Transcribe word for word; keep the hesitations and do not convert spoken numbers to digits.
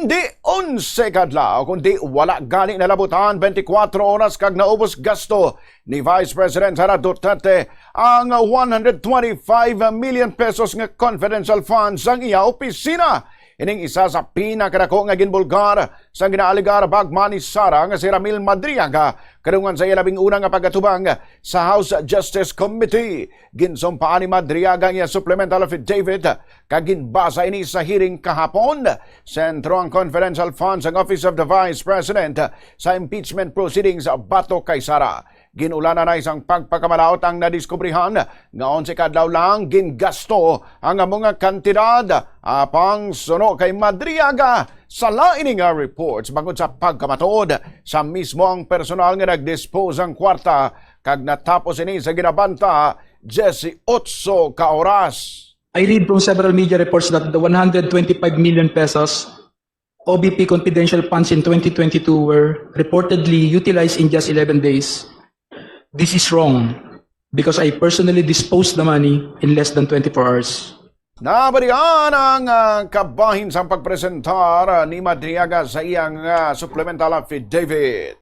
Hindi onse ka adlaw, kundi wala gani nalabutan twenty-four oras kag naubos gasto ni Vice President Sara Duterte ang one hundred twenty-five million pesos nga confidential funds sang iya opisina. Ining isa sa pinakadako nga ginbulgar sang ginaalegar bagman ni Sara nga si Ramil Madriaga, kadungan sa iya labing una nga pag-atubang sa House Justice Committee. Ginsumpaan ni Madriaga ang iya supplemental affidavit kag ginbasa ini sa hearing kahapon. Sentro ang confidential funds sang Office of the Vice President sa impeachment proceedings batok kay Sara. Ginulanan na sang pagpakamalaut ang nadiskubrihan nga onse ka adlaw lang gingasto ang amo nga kantidad. Apang suno kay Madriaga, sa lain nga reports bangod sa pagkamatuod sa mismo ang personal nga nag-dispose ang kwarta, kag natapos ini sa ginabanta diyes otso ka oras. I read from several media reports that the one hundred twenty-five million pesos O B P confidential funds in twenty twenty-two were reportedly utilized in just eleven days. This is wrong because I personally disposed the money in less than twenty-four hours. Nabalian ang ah, kabahin sang pagpresentar ah, ni Madriaga sa iyang ah, supplemental affidavit.